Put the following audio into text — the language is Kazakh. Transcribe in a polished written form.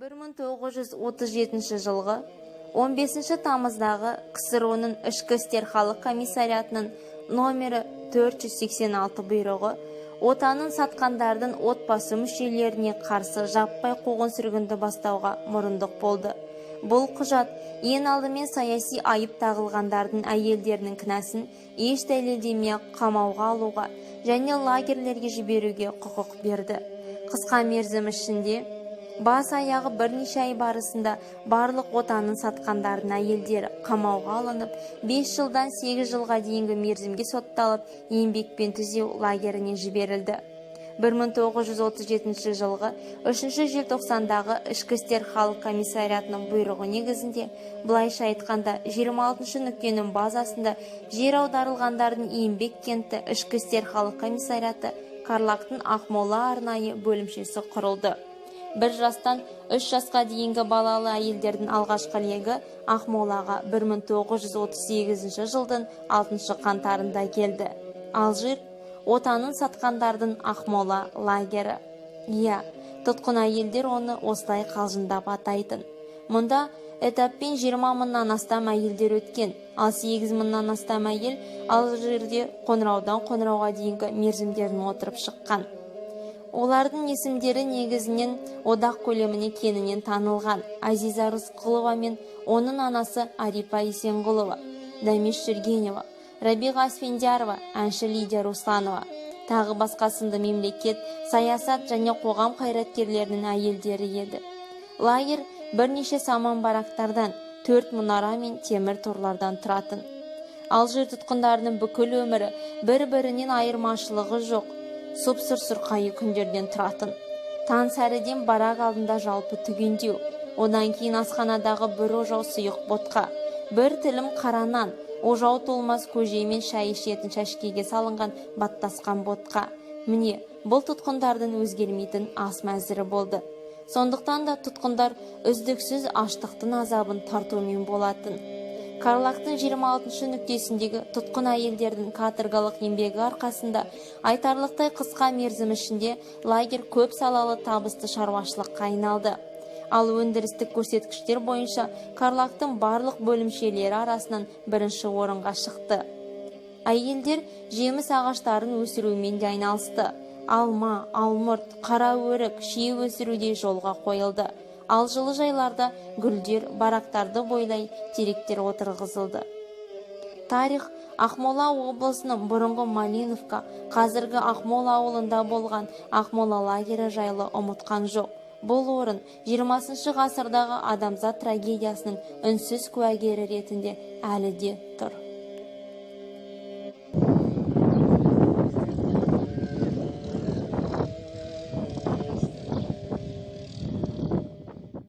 1937 жылғы 15 тамыздағы КСРО-ның Ішкі істер халық комиссариатының номері 486 бұйрығы отанын сатқандардың отбасы мүшелеріне қарсы жаппай қуғын-сүргінді бастауға мұрындық болды. Бұл құжат ең алдымен саяси айып тағылғандардың әйелдерінің кінәсін еш дәлелдемей қамауға алуға және лагерлерге жіберуге құқық берді. Қысқа мерзім ішінде, бас аяғы бірнеше ай барысында, барлық отанын сатқандардың әйелдері қамауға алынып, 5 жылдан 8 жылға дейінгі мерзімге сотталып, еңбекпен түзеу лагеріне жіберілді. 1937 жылғы 3 желтоқсандағы Ішкі істер халық комиссариатының бұйрығы негізінде, былайша айтқанда, 26 нүктенің базасында жер аударылғандардың еңбек кенті Ішкі істер халық комиссариаты Карлагтың Ақмола арнайы бөлімшесі құрылды. 1 жастан 3 жасқа дейінгі балалы әйелдердің алғашқы легі Ақмолаға 1938 жылдың 6 қаңтарында келді. Алжир — отанын сатқандардың Ақмола лагері. Иә, тұтқын әйелдер оны осылай қалжыңдап атайтын. Мұнда этаппен 20 мыңнан астам әйелдер өткен, ал 8 мыңнан астам әйел Алжирде қоңыраудан қоңырауға дейінгі мерзімдерін отырып шыққан. Олардың есімдері негізінен одақ көлеміне кеңінен танылған Азиза Рысқұлова мен оның анасы Арипа Есенғұлова, Дәмеш Жүргенова, Рабиға Асфендиярова, әнші Лидия Русланова, тағы басқа сынды мемлекет, саясат және қоғам қайраткерлерінің әйелдері еді. Лагерь бірнеше саман барактардан, төрт мұнара мен темір торлардан тұратын. Алжир тұтқындарының бүкіл өмірі бір-бірінен айырмашылығы жоқ сұп-сұр сұрқайы күндерден тұратын. Таң сәріден барак алдында жалпы түгендеу, одан кейін асханадағы бір ожау сұйық ботқа, бір тілім қара нан, ожау толмас көже мен шай ішетін шәшкеге салынған баттасқан ботқа. Міне, бұл тұтқындардың өзгермейтін ас мәзірі болды. Сондықтан да тұтқындар үздіксіз аштықтың азабын тартумен болатын. Карлагтың 26 нүктесіндегі тұтқын әйелдердің каторгалық еңбегі арқасында айтарлықтай қысқа мерзім ішінде лагерь көп салалы табысты шаруашылыққа айналды. Ал өндірістік көрсеткіштер бойынша Карлагтың барлық бөлімшелері арасынан бірінші орынға шықты. Әйелдер жеміс ағаштарын өсірумен де айналысты. Алма, алмұрт, қара өрік, шие өсіру де жолға қойылды. Ал жылыжайларда гүлдер, барактарды бойлай теректер отырғызылды. Тарих Ақмола облысының бұрынғы Малиновка, қазіргі Ақмола ауылында болған Ақмола лагері жайлы ұмытқан жоқ. Бұл орын 20 ғасырдағы адамзат трагедиясының үнсіз куәгері ретінде әлі де тұр.